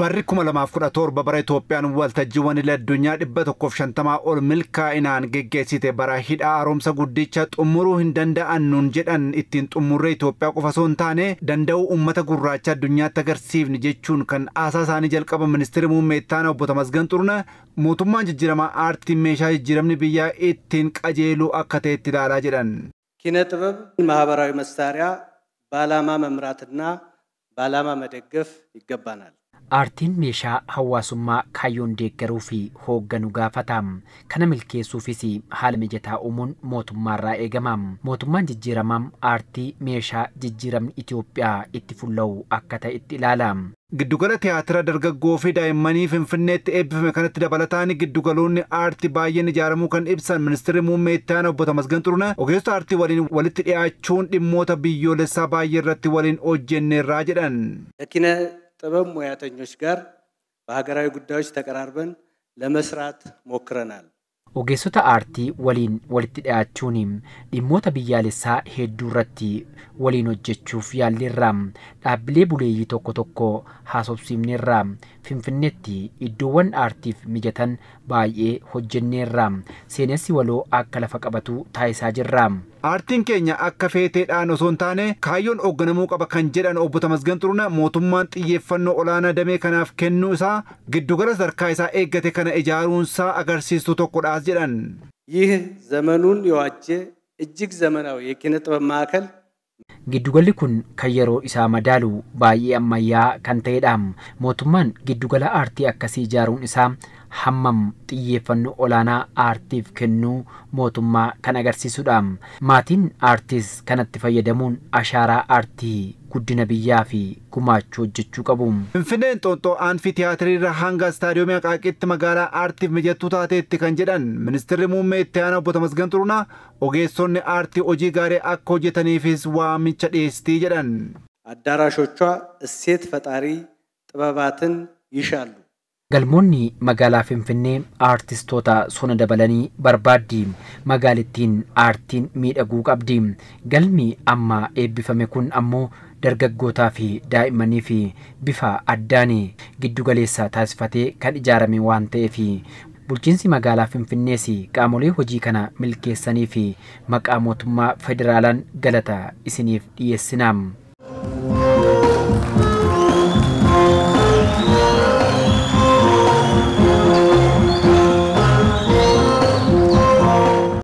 Barri 2017 bara Itoophiyaan waltajjiiwwan idil addunyaa 150 ol milkaa'inaan geggeessite, bara hidha haaromsa guddicha xumuruu hin danda'an nuun jedhan ittiin xumurree Itoophiyaa qofa osoo hin taane danda'uu uummata gurraacha addunyaatti agarsiifne jechuun kan haasaa isaanii jalqaban ministeerri muummee itti aanaa obbo Tamasgan Xurunaa, mootummaan jijjiiramaa aartiin meeshaa jijjiiramni biyyaa ittiin qajeeluu akka ta'etti ilaalaa jedhan. ኪነ ጥበብ ማህበራዊ መሳሪያ በዓላማ መምራትና በዓላማ መደገፍ ይገባናል። Aartiin meeshaa hawaasummaa kaayyoon deeggaruu fi hoogganuu gaafata. Kana milkeessuufis haala mijataa uumuun mootummaarraa eegama. Mootummaan jijjiiramaa aartii meeshaa jijjiiramni Itoophiyaa itti fulla'u akka ta'e itti ilaala. Giddugala tiyaatira dargaggoo fi daa'immanii Finfinneetti eebbifame kanatti dabalataan giddugaloonni aartii baay'een ijaaramuu kan ibsan ministeerri muummee itti aanaa obbo Tamasgan Xurunaa, ogeessota aartii waliin walitti dhiyaachuun dhimmoota biyyoolessaa baay'ee irratti waliin hojjenneerraa jedhan. ከኪነ ጥበብ ሙያተኞች ጋር በሀገራዊ ጉዳዮች ተቀራርበን ለመስራት ሞክረናል። Ogeessota aartii waliin walitti dhiyaachuun dhimmoota biyyaalessaa hedduu irratti waliin hojjechuuf yaalleerra. Dhaabbilee buleeyyii tokko tokko haasofsiifneerra. Finfinneetti iddoowwan aartiif mijatan baay'ee hojjenneerra. Seenessi waloo akka lafa qabatu taasisaa jirra. Aartiin keenya akka feeteedhaan osoo hin taane kaayyoon hoogganamuu qaba kan jedhan obbo Tamasgan Xurunaa, mootummaan xiyyeeffannoo olaanaa damee kanaaf kennuu isaa giddugala sadarkaa isaa eeggate kana ijaaruunsaa agarsiistuu tokkodhaas jedhan. ይህ ዘመኑን የዋጀ እጅግ ዘመናዊ የኪነ ጥበብ ማዕከል Giddugalli kun kan yeroo isaa madaalu baay'ee ammayyaa kan ta'edha. Mootummaan giddugala aartii akkasii ijaaruun isaa hammam xiyyeeffannoo olaanaa aartiif kennuu mootummaa kan agarsiisudha. Maatiin aartiis kanatti fayyadamuun ashaaraa aartii guddina biyyaa fi gumaachuu hojjechuu qabu. Finfinneen Inxooxxoo Aanfii Tiyaatirii irraa hanga Istaadiyoomii Aqaaqiitti magaalaa aartiif mijattuu taateetti kan jedhan ministeerri muummee itti aanaa obbo Tamasgan Xurunaa, ogeessonni aartii hojii gaarii akka hojjetaniifis waamicha dhiyeessitii jedhan. አዳራሾቿ እሴት ፈጣሪ ጥበባትን ይሻሉ። Galmoonni magaalaa Finfinnee aartistoota sona dabalanii barbaaddi. Magaalittiin aartiin miidhaguu qabdi. Galmi amma eebbifame kun ammoo dargaggootaa fi daa'immanii fi bifa addaan giddugaleessa taasifatee kan ijaarame waan ta'eef, bulchiinsi magaalaa Finfinnees qaamolee hojii kana milkeessanii fi maqaa mootummaa federaalaan galata isiniif dhiyeessina.